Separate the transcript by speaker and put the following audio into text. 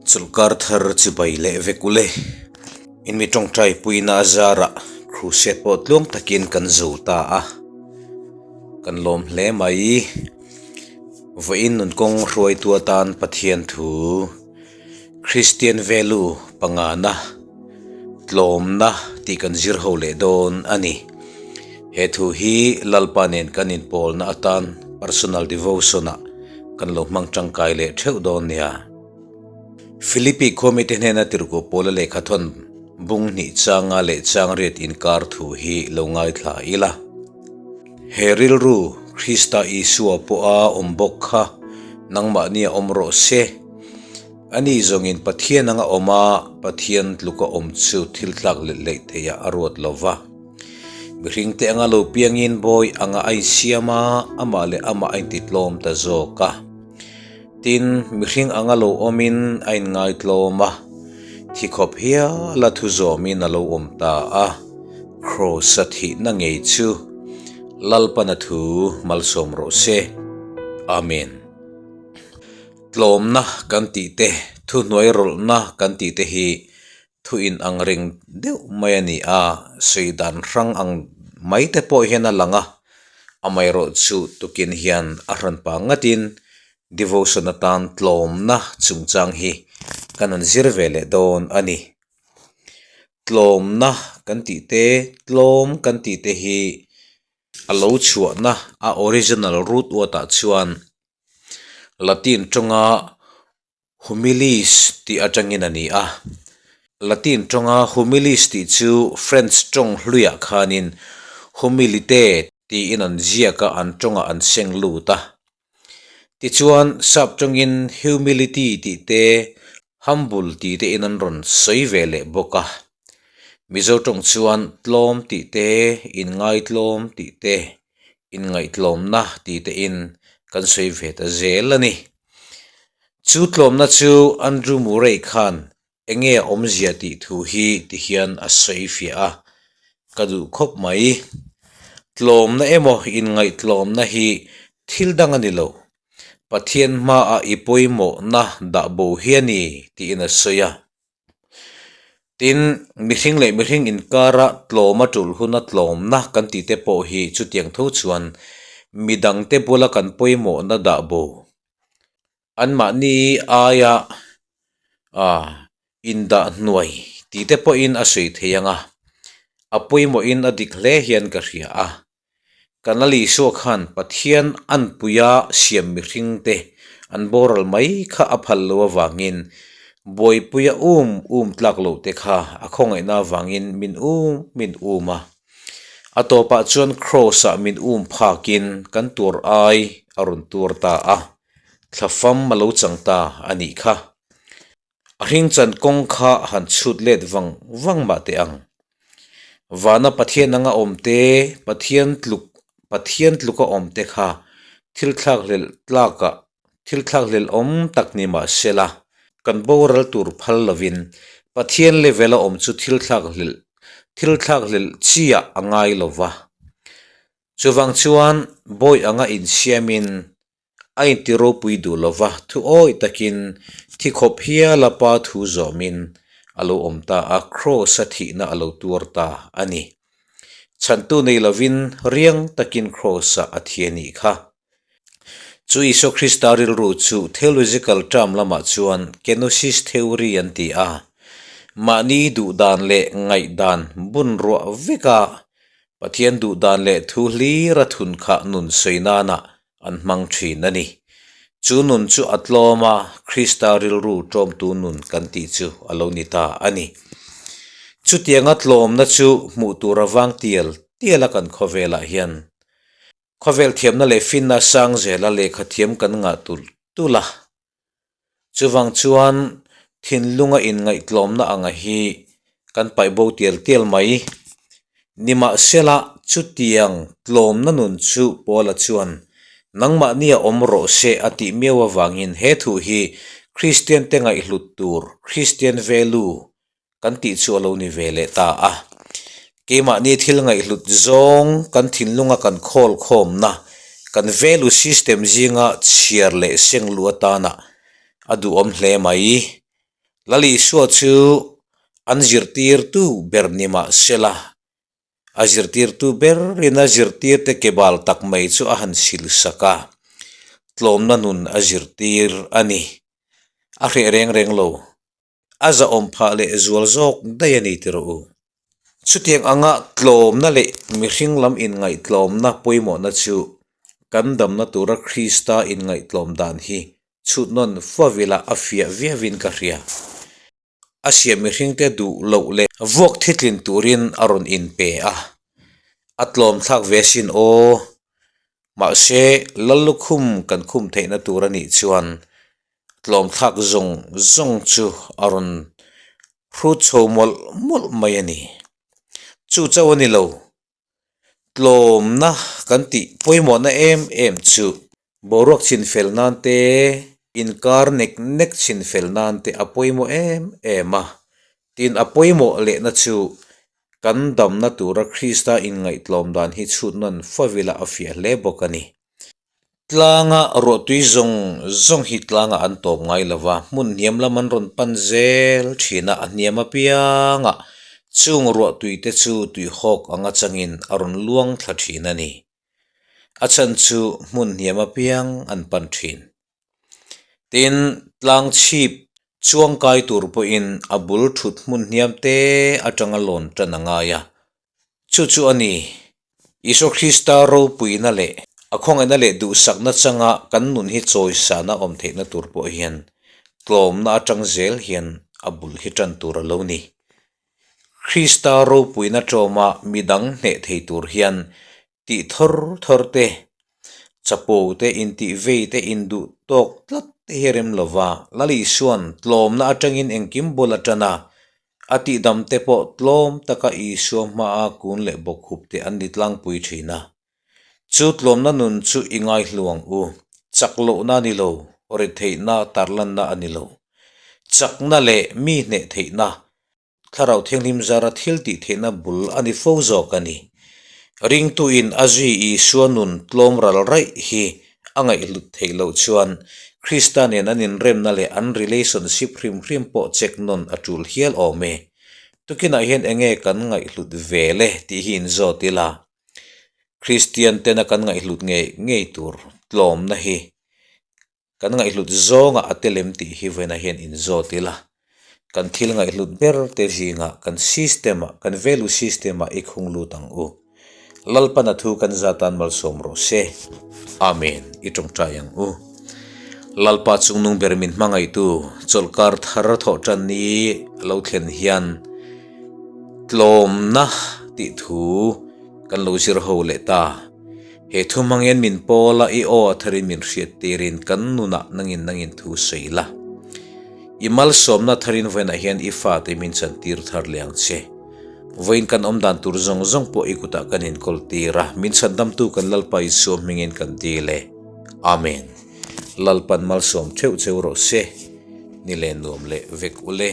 Speaker 1: Chawlhkar thar chibai leh vek ule. In mi tawngtai puina a zarah crusade pawh tluang takin kan zo ta a, kan lawm hle mai. Vawiin nun kawng hruaitu atan Pathian thu Kristian value pangana tlawmna tih kan zir ho leh dawn a ni. He thu hi Lalpa nen kan inpawlna atan personal devotion ah kan lo hmang tangkai leh theuh dawn nia. Philippi khuamite hnena tirhkoh pawla lehkha thawn bung hnih changa leh chang riat inkar thu hi lo ngaithla ila. He rilru Krista Isua pawha awm bawk kha nangmahnia awm rawh se. Ani zawngin Pathian anga awm a, Pathian tluka awm chu thil tlak let leh theihah a ruat lo va. Mihringte anga lo piangin bawi anga a insiam a, amah leh amah a intitlawm ta zawk a. Tin, mihring anga lo awmin a inngaitlawm a, thi khawp hiala thu zawmin a lo awm ta a, Kraws-a thihna ngei chu Lalpana thu malsawm rawh se. Amen. Tlawmna kan tih te, thuhnuai rawlhna kan tih te hi thu in ang reng deuh mai a ni a, sawi dan hrang ang mai te pawh hian a lang a, amaherawh chu tukin hian a hran pah ngatin devotion atan tlawmna chungchang hi kan han zir ve leh dawn a ni. Tlawmna kan tih te, tlawm kan tih te hi a lo chhuahna a original root word ah chuan Latin tawnga Humilis tih atangin a ni a. Latin tawnga humilis tih chu French tawng hluiah khanin humilite tiin an ziak a, an tawngah an seng lut a. Tichuan, sap tawngin humility tih te, humble tih te in an rawn sawi ve leh bawk a. Mizo tawng chuan tlawm tih te, inngaitlawm tih te, inngaihtlawmna tih te in kan sawi ve ta zel a ni. Chu tlawmna chu Andrew Murray khan enge a awmzia tih thu hi ti hian a sawi fiah a, ka duh khawp mai. Tlawmna emaw inngaihtlawmna hi thil dang a ni lo, Pathian hmaah i pawimawhna dah bo hi a ni tiin a sawi a. Tin, mihring leh mihring inkara tlawma tul huna tlawmna kan tih te pawh hi chutiang tho chuan midangte bula kan pawimawhna dah bo. Anmahni aia ah indah hnuai tih te pawhin a sawi thei ang a, a pawimawhin a dik hle hian ka hria a. Kan la Isua khan Pathian anpuia siam mihringte an boral mai kha a phal lo avangin buaipuia um um tlak loh te kha a khawngaihna avangin min um min um a. A tawpah chuan Kraws-ah min um phakin kan tur ai a rawn tur ta a, thlafam a lo chang ta a nih kha. A hringchan kawng kha han chhut let vang vang mah teh ang. Vana Pathian anga awm te, Pathian tluk Pathian tluka awm te kha thil thlakhlelh tlakah thil thlakhlelh awm tak ni mah se la, kan boral tur phal lovin Pathian level a awm chu thil thlakhlelh thil thlakhlelh chiah a ngai lo va. Chuvang chuan bawi anga insiamin A inti ropui duh lo va, thu awi takin thi khawp hiala pa thu zawmin a lo awm ta a, Kraws-a thihna a lo tuar ta a ni. Chhantu nei lovin riang takin Kraws-ah a thi a nih kha. Chu Isua Krista rilru chu theological term lamah chuan kenosis theory an ti a, mahni duhdan leh ngaihdan bun ruah veka Pathian duhdan leh thu hlira thun kha nun sawi nana an hmang thin a ni. Chu nun chu a tlawm a, Krista rilru tlawmtu nun kan tih chu a lo ni ta a ni. Chutianga tlawmna chu hmuh tur a vang tial tial a kan khawvelah hian. Khawvel thiamna leh finna sang zela lehkha thiam kan ngah tulh tulh a. Chuvang chuan thinlunga inngaihtlawmna anga hi kan paih bo tial tial mai. Nimahsela chutiang tlawmna nun chu Paula chuan nangmahnia awm rawh se a tih miau avangin he thu hi Kristian te ngaihhlut tur, Kristian value, kan tih chu a lo ni ve leh ta a. Keimahni thil ngaihhlut zawng kan thinlunga kan khawl khawmna, kan value system zinga chhiar leh seng lu atana a duhawm hle mai. Lal Isua chu an zirtirtu ber ni mah sela, a zirtirtu berin a zirtirte ke bal tak mai chu a han silsak a, tlawmna nun a zirtir a ni. A hreh reng reng lo. A zahawm phah leh zual zawk daih a ni ti rawh u. Chutiang anga tlawmna leh mihring lam inngaihtlawmna pawimawhna chu kan damna tura Krista inngaihtlawm dan hi chhut nawn fawila a fiah viauin ka hria. A siam mihringte duh loh leh vuak thitlin turin a rawn inpe a, a tlawm thlak ve asin aw. Mahse, Lallukhum kan khum theihna tur a nih chuan tlawm thlak zawng zawng chu a rawn hrut chho mawlh mawlh mai a ni. Chu chauh a ni lo. Tlawmna kan tih pawimawhna em em chu boruak chinfel nan te, inkar nek nek chinfel nan te a pawimawh em em a. Tin, a pawimawh lehna chu kan damna tura Krista inngaihtlawm dan hi chhut nawn fawila a fiah hle bawk a ni. Tlanga ruahtui zawng zawng hi tlangah an tawp ngai lo va, hmun hniam lam an rawn pan zel thin a, a hniam apiangah chung ruahtui te chu tuihawk anga changin a rawn luang thla thin a ni. A chhan chu hmun hniam apiang an pan thin. Tin, tlang chhip chuangkai tur pawhin a bul thut hmun hniam te atanga lawn tan a ngai a, Chu chu a ni. Isua Krista ropuina leh a khawngaihna leh duhsakna changa kan nun hi chawisana awm theihna tur pawh hian tlawmna atang zel hian a bul hi tan tur a lo ni. Krista ropuina ṭawma midang hneh thei tur hian tih thawr thawr te, chapo te, intih vei te, induh tawk tlat te hi a rem lo va, Lal Isua'n tlawmna atangin engkim bul a tan a, a tihdam te pawh tlawm taka Isua hmaa kun leh bawkkhup te an ni tlangpui thin a. Chu tlawmna nun chu i ngaihlu ang u, chak lohna a ni lo, retheihna tarlanna a ni lo. Chakna leh mi hneh theihna, Thlarau Thianghlim zara thil tih theihna bul a ni fo zawk a ni. Ringtuin a zui Isua nun tlawm ral raih hi a ngaihhlut theih loh chuan Krista nen an inremna leh an relationship hrim hrim pawh check nawn a tul hial awm e. Tukinah hian enge kan ngaihhlut ve le tih hi inzawt ila. Kristian tena kan ngaihhlut ngei ngei tur tlawmna hi Kan ngaihhlut zawngah a telem tih hi vawiinah hian inzawt ila, kan thil ngaihhlut ber te zingah kan system-ah, kan value system-ah i khung lut ang u. Lalpana thu kan zatan malsawm rawh se. Amen. I tawngtai ang u. Lalpa chungnung ber min hmangaihtu chawlhkar thar thawh tan ni a lo thlen hian tlawmna tih thu kan lo zir ho leh ta. He thu hmangin min pawl a, i aw a tharin min hriat tirin kan nunah nangin nangin thu sawi la. I malsawmna tharin vawiinah hian i fate min chantir thar leh ang che. Vawiin kan awm dan tur zawng zawng pawh i kutah kan inkawl tir a, min chhandamtu kan Lalpa Isua hmingin kan dil e. Amen. Lalpan malsawm theuh cheu rawh se. Ni leh nuam leh vek ule.